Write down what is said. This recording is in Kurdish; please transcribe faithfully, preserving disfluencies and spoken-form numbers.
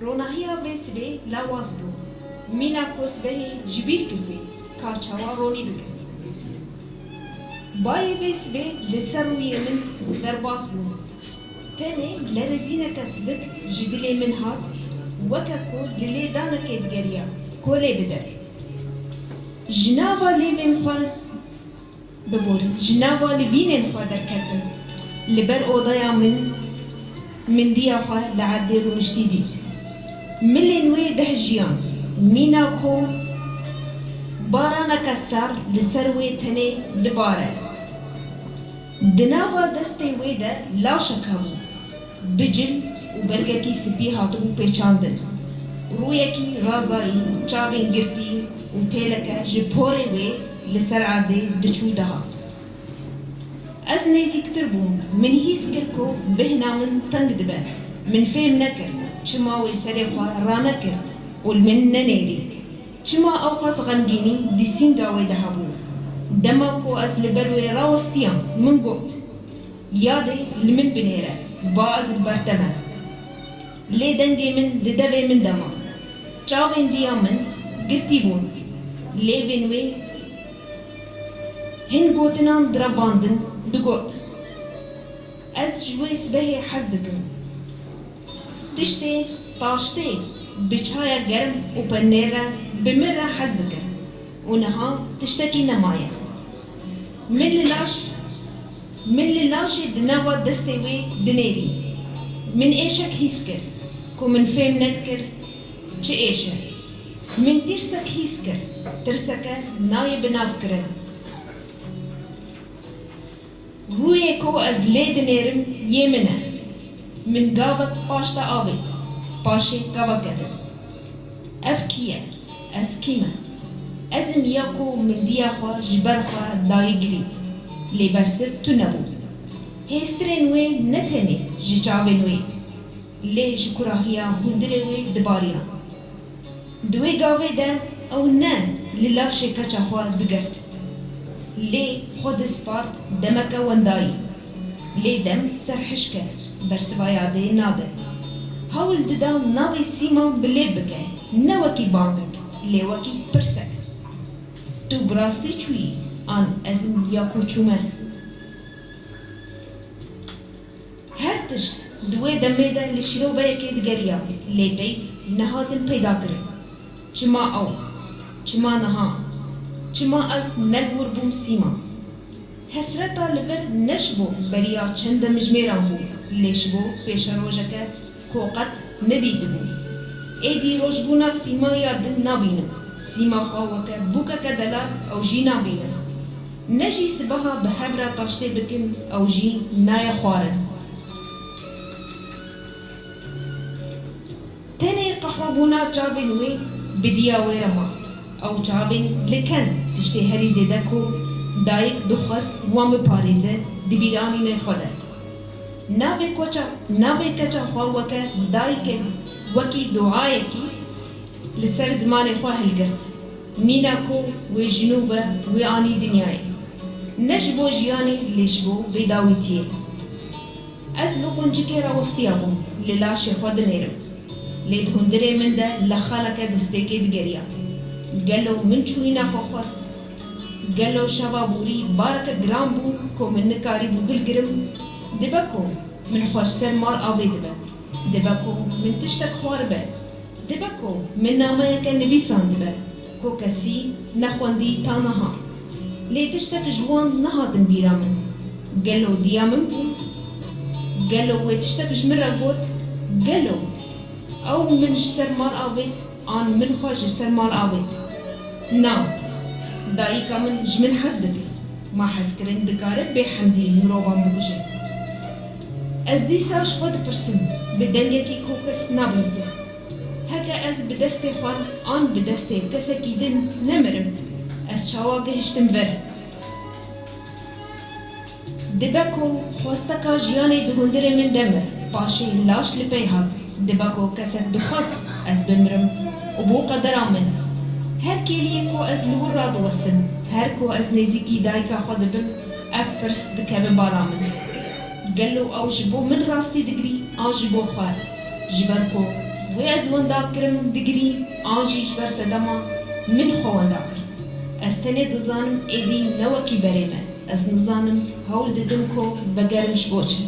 Ronahiya vê sibê lawaz bû. Mîna ku sibehê ji bîr kiribû, ka çawa ronî bike. Bayê vê sibê li ser rûyê min derbas bû. Tenê lerezîneke silik ji dilê min hat, weke ku li lêdanekê digeriya, ku lê bide. Ji nava lêvên xwe Biborin, ji nava livînên xwe derketim. Li ber odeya min, min diya xwe li erdê rûniştî dît. Milên wê dehjiyan, mîna ku baraneke sar li ser wê tenê dibare. Di nava destê wê de laşek hebû. Bi cil û bergekî spî hatibû pêçandin. Rûyekî razayî, çavên girtî û têleke ji porê wê li ser erdê diçû dihat. Ez nêzîktir bûm, min hîs kir ku bêhna min teng dibe. Min fêm nekir çima wê serê xwe ranekir û li min nenêrî. Çima ewqas xemgînî di sînga wê de hebû? Dema ku ez li ber wê rawestiyam, min got, Yadê li min binêre, ba ez li ber te me. Lê dengê min di devê min de ma. Çavên diya min girtî bûn. Lêvên wê hin gotinan direvandin, digot, Ez ji wê sibehê hez dikim. Tiştê taştê bi çaya germ û penê re bi min re hez dikir û niha tiştekî nemaye. Min li laş, min li laşê di nava destê wê dinêrî. Min êşek hîs kir ku min fêm nedikir çi êş e. Min tîrsek hîs kir, tirseke nayê binavkirin. Rûyê ku ez lê dinêrim yê min e. Min gavek paşta avêt, paşê gaveke din. Ev kî ye? Ez kî me? Ez im ya ku min diya xwe ji ber xwe dayî girî, lê bersiv tune bû. Hêstirên wê ne tenê ji çavên wê, lê ji kurahiya hundirê wê dibariyan. Di wê gavê de ew ne li laşê keça xwe digirt, lê xwe dispart demeke wendayî. Lê dem serhişk e, bersiva yadê nade. Hewl dida navê Sîma bi lêv bike, ne wekî bangek, lê wekî pirsek. Tu bi rastî çûyî an ez im ya ku çûme? Her tişt di wê demê de li şîroveyekê digeriya, lê pey nehatin peydakirin. Çima ew? Çima niha? Çima ez ne li wir bûm Sîma? Hesreta li vir ne ji bo beriya çend demjimêran bû, lê ji bo pêşerojeke ku qet nedîtibû. Êdî rojbûna Sîma ya din nabînim. Sîma xwe weke bûkeke delal ew jî nabînim. Ne jî sibeha bi hev re taştê bikin, ew jî nayê xwarin. Tenê qehwebûna çavên wê bi diya wê re ma. Ew çavên li ken tiştê herî zêde ku dayik dixwest wan biparêze di bîranînê xwe de. Navê koça, navê keça xwe weke dayikê, wekî duayekî li ser zimanê xwe hilgirt. Mîna ku wê ji nû ve wê anî dinyayê. Ne ji bo jiyanê, lê ji bo vêdawîtiyê. Ez li quncikê rawestiyabûm, li laşê xwe dinêrim. Lê di hundirê min de lexaleke destpêkê digeriya. Gelo min çûyîna xwe xwest? Gelo şeva borî bareke giran bû ku min nikarîbû hilgirim? Dibe ku min xwe ji ser mal avê dibe. Dibe ku min tiştek xwaribe. Dibe ku min nameyeke nivîsandibe ku kesî nexwendî ta niha. Lê tiştek ji wan nehatin bîra min. Gelo diya min bû? Gelo wê tiştek ji min re got? Gelo ew min ji ser mal avêt an min xwe ji ser mal avêt? Na, dayika min ji min hez dike. Ma hezkirin dikare bêhemdî mirovan bikuje? Ez dîsa ji xwe dipirsim, bi dengekî ku kes nabihîze. Heke ez bi destê xwe an bi destê kesekî din nemirim, ez çawa gihiştim vir? Dibe ku xwesteka jiyanê di hundirê min de mir, paşê laş li pey hat. Dibe ku kesek dixwest ez bimirim û bû qedera min. Her kêliyê ku ez li wir radiwestim, her ku ez nêzîkî dayika xwe dibim, ev pirs dikeve bala min. Gelo ew ji bo min rastî digirî an ji bo xwe? Ji ber ku Wê ez wenda kirim digrî an jî ji ber sedema min xwe wenda kir. Ez tenê dizanim êdî ne wekî berê me. Ez nizanim hewl didim ku vegerim ji bo çi.